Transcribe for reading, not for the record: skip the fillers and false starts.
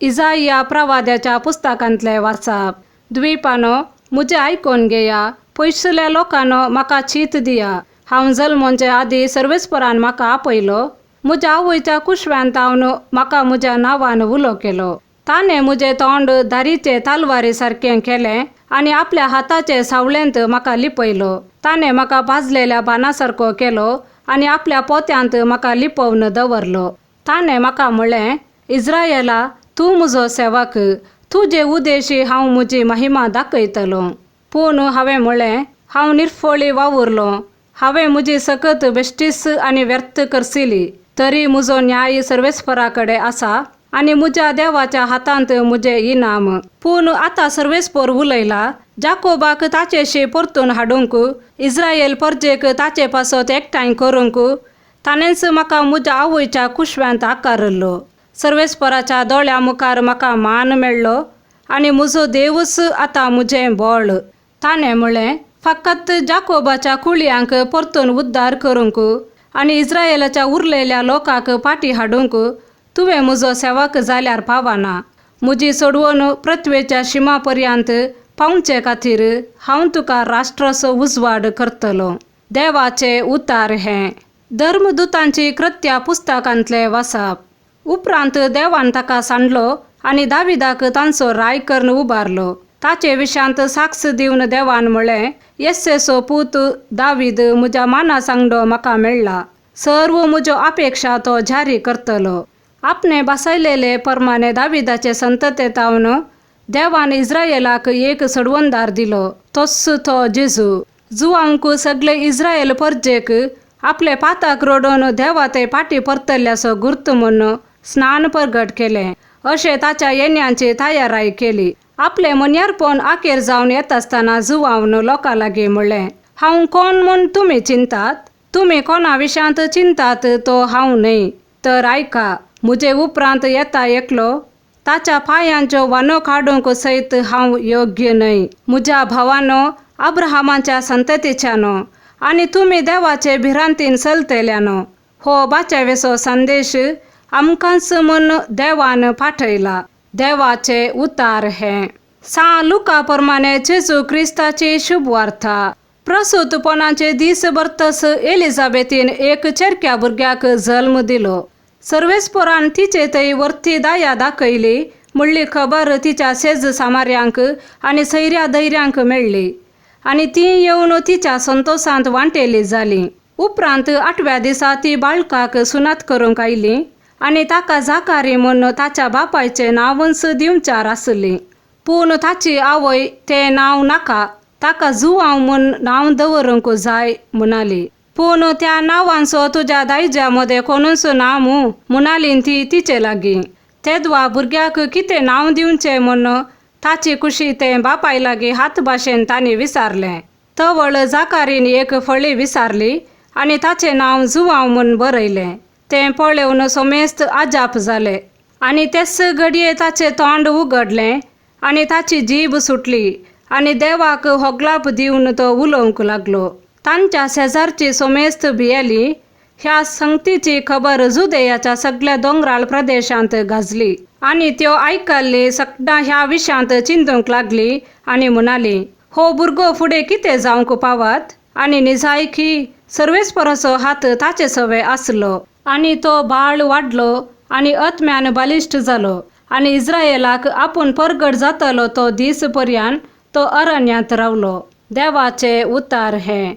इजाइया प्रवाद्याच्या पुस्तकांतलें वाचप. द्वीपानो, म्हजें आयकून घेया, पयसुल्या लोकांनो म्हाका चीत दिया. हांव जल्मोंचे आदीं सर्वेस्परान म्हाका आपयलो, म्हज्या आवयच्या कुशव्यांत हांव म्हाका म्हज्या नांवान उलो केलो. ताणें म्हजें तोंड दारीचे तालवारी सारकें केलें आनी आपल्या हाताचे सावळेंत म्हाका लिपयलो. ताणें म्हाका भाजलेल्या बाना सारको केलो आनी आपल्या पोत्यांत म्हाका लिपोवन दवरलो. ताणें म्हाका म्हणलें, इज्रायला, तूं म्हजो सेवक, तुजे उदेशी हांव म्हजी महिमा दाखयतलो. पूण हांवें म्हणलें, हांव निर्फळी वावुरलो, हांवें म्हजी सकत बेश्टीच आनी व्यर्थ करसिली. तरी म्हजो न्याय सर्वेस्परा कडेन आसा आनी म्हज्या देवाच्या हातांत म्हजें इनाम. पूण आतां सर्वेस्पर उलयला, जाकोबाक ताचेशी परतून हाडूंक, इज्रायल परजेक ताचे पासत एकठांय करूंक ताणेंच म्हाका म्हज्या आवयच्या कुशव्यांत आकारलो. सर्वेस्पराच्या दोळ्या मुखार म्हाका मान मेळ्ळो आनी म्हजो देवूच आतां म्हजें बळ. ताणें म्हणलें, फकत जाकोबाच्या कुळयांक परतून उद्धार करूंक आनी इज्रायलाच्या उरलेल्या लोकांक फाटीं हाडूंक तुवें म्हजो सेवक जाल्यार पावना. म्हजी सोडवण पृथ्वेच्या शिमा पर्यंत पावचे खातीर हांव तुका राष्ट्राचो उजवाड करतलो. देवाचे उतार हें. धर्मदुतांची कृत्या पुस्तकांतलें वाचप. उपरांत देवान ताका सांडलो आनी दाविदाक तांचो राय करून उबारलो. ताचे विशांत साक्ष दिवन देवान म्हणलें, येस्सेचो पूत दावीद म्हज्या माना सांगडो म्हाका मेळ्ळा, सर्व म्हज्यो अपेक्षा तो जारी करतलो. आपणे बसयलेले प्रमाणे दाविदाचे संतते तावन देवान इज्रायलाक एक सोडवणदार दिलो, तोच तो जेजू. जुवांक सगळे इज्रायल परजेक आपले पाताक रडोवन देवा ते फाटीं परतल्ल्याचो गुर्त म्हूण स्नान परगट केलें, अशें ताच्या येण्याची तयाराय केली. आपलें मोन्यारपण आखेर जावन येता आसतना जुवावन लोकां लागीं म्हणलें, हांव कोण म्हूण तुमी चिंतात? तुमी कोणा विशयांत चिंतात तो हांव न्हय. तर आयका, म्हजे उपरांत येता एकलो, ताच्या पांयांच्यो वानो काडूंक सयत हांव योग्य न्हय. म्हज्या भावानो, अब्राहमाच्या संततीच्यानो आनी तुमी देवाचे भिरांतीन चलतल्यानो, हो बाच्यावेचो संदेश आमकांच म्हूण देवान पाठयला. देवाचे उतार हें. सां लुका प्रमाणे जेजू क्रिस्ताची शुभवार्ता. प्रसूतपणाचे दीस भरतस एलिझाबेथीन एक चेरक्या भुरग्याक जल्म दिलो. सर्वेस्परान तिचे थंय वरती दया दाखयली म्हणली खबर तिच्या शेज सामार्यांक आनी सैऱ्या धैर्यांक मेळ्ळी आनी ती येवन तिच्या संतोशांत वांटेली जाली. उपरांत आठव्या दिसा ती बाळकाक सुनात करूंक आयली आनी ताका जाकारी म्हूण ताच्या बापायचें नांवूच दिवचार आसली. पूण ताची आवय तें नांव नाका, ताका जुवांव म्हूण नांव दवरूंक जाय म्हणाली. पूण त्या नांवांचो तुज्या दायज्या मदें कोणूच ना मू, म्हणाली ती तिचे लागीं. तेदवा भुरग्याक कितें नांव दिवचें म्हूण ताची कुशी तें बापाय लागीं हात भाशेन तांणी विचारलें. तवळ जाकारीन एक फळी विचारली आनी ताचें नांव जुवांव म्हूण बरयलें. तें पळोवन समेस्त अजाप जाले आनी तेच घडये ताचें तोंड उगडलें आनी ताची जीब सुटली आनी देवाक होगलाप दिवन तो उलोवंक लागलो. तांच्या शेजारची समेस्त भियेली. ह्या संगतीची खबर जुदेयाच्या सगळ्या दोंगराळ प्रदेशांत गाजली आनी त्यो आयकल्ली सगळां ह्या विशयांत चिंतूंक लागली आनी म्हणाली, हो भुरगो फुडें कितें जावंक पावत? आनी निजायकी सर्वेस्पराचो हात ताचे सवे आसलो. आनी तो बाळ वाडलो आनी आत्म्यान बलिश्ट जालो आनी इज्रायलाक आपूण परगट जातलो तो दीस पर्यंत तो अरण्यांत रावलो. देवाचे उतार हें.